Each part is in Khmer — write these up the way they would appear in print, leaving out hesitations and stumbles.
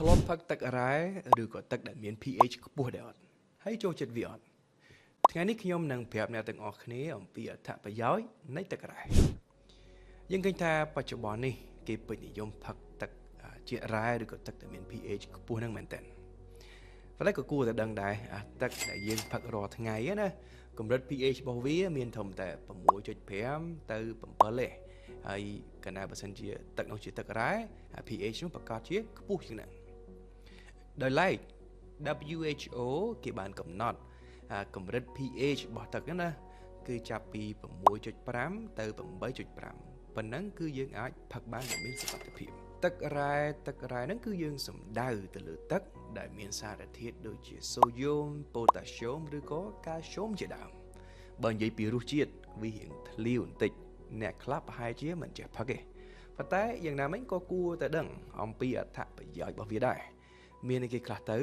ធ្លាប់ផឹកទឹករ៉ែឬក៏ទឹកដែលមាន pH ខ្ពស់ដែរអត់ហើយចូលចិត្តវាអត់ថ្ងៃនេះខ្ញុំនឹងប្រាប់អ្នកទាំងអស់គ្នាអំពីអត្ថប្រយោជន៍នៃទឹករ៉ែយើងឃើញថាបច្ចុប្បន្ននេះគេពេញនិយមផឹកទឹកជាតិរ៉ែឬក៏ទឹកដែលមាន pH ខ្ពស់ហ្នឹងមែនតើប៉ុន្តែក៏គួរតែដឹងដែរអាទឹកដែលយើងផឹករាល់ថ្ងៃណាកម្រិត pH របស់វាមានត្រឹមតែ 6.5 ទៅ 7 ទេហើយកាលណាបើសិនជាទឹកនោះជាទឹករ៉ែ pH នោះប្រកាសជាខ្ពស់ជាងហ្នឹងដោយឡែក WHO គេបានកំណត់កម្រិត pH របស់ទឹកហ្នឹងណាគឺចាប់ពី 6.5 ទៅ 8.5 ប៉ុណ្ណឹងគឺយើងអាចផឹកបានដោយមានសុវត្ថិភាពទឹករ៉ែហ្នឹងគឺយើងសំដៅទៅលើទឹកដែលមានសារធាតុដូចជាសូដ្យូមប៉ូតាស្យូមឬក៏កាល់ស្យូមជាដើមបើនិយាយពីរសជាតិវារៀងធ្លាវបន្តិចអ្នកខ្លះប្រហែលជាមិនចេះផឹកទេប៉ុន្តែយ៉ាងណាមិញក៏គួរតែដឹងអំពីអត្ថប្រយោជន៍របស់វាដែរមានអីគេខ្លះទៅ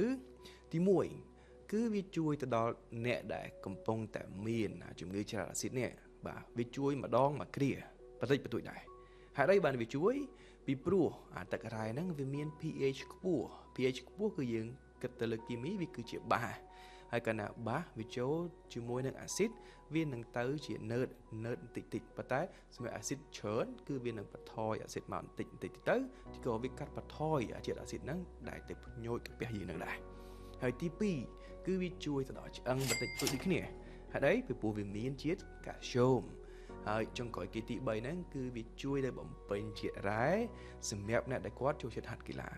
ទី1គឺវាជួយទៅដល់អ្នកដែលកំពុងតែមានជំងឺច្រាលអាស៊ីតនេះបាទវាជួយម្ដងមួយគ្រាបន្តិចបន្តួចដែរហេតុអីបានវាជួយពីព្រោះអាទឹករ៉ែហ្នឹងវាមាន pH ខ្ពស់ pH ខ្ពស់គឺយើងគិតទៅលើគីមីវាគឺជាបាសហើយកាលណាបាសវាចូលជាមួយនឹងអាស៊ីតវានឹងទៅជានឺតបន្តិចតិចប៉ុន្តែសម្រាប់អាស៊ីតច្រើនគឺវានឹងបន្ថយអាស៊ីតមកបន្តិចបន្តិចទៅក៏វាកាត់បន្ថយជាតិអាស៊ីតហ្នឹងដែលទៅភ្ញូចកាពះយើងនឹងដែរហើយទី2គឺវាជួយទៅដល់ឆ្អឹងបន្តិចបន្តួចដូចគ្នាហេតុអីពីព្រោះវាមានជាតិកាល់ស្យូមហើយចុងក្រោយគេទី3ហ្នឹងគឺវាជួយទៅបំពេញជាតិរ៉ែសម្រាប់អ្នកដែលគាត់ចូលចិត្តហាត់កីឡា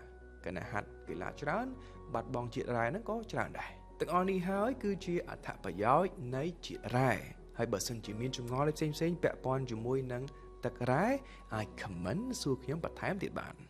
កាលណាហាត់កីឡាច្រើនបាត់បង់ជាតិរ៉ែហ្នឹងក៏ច្រើនដែរទាំងអស់នេះហើយគឺជាអត្ថប្រយោជន៍នៃជាតិរ៉ែហើយបើសិនជាមានចម្ងល់ផ្សេងៗពាក់ព័ន្ធជាមួយនឹងទឹករ៉ែអាច comment សួរខ្ញុំបន្ថែមទៀតបាន។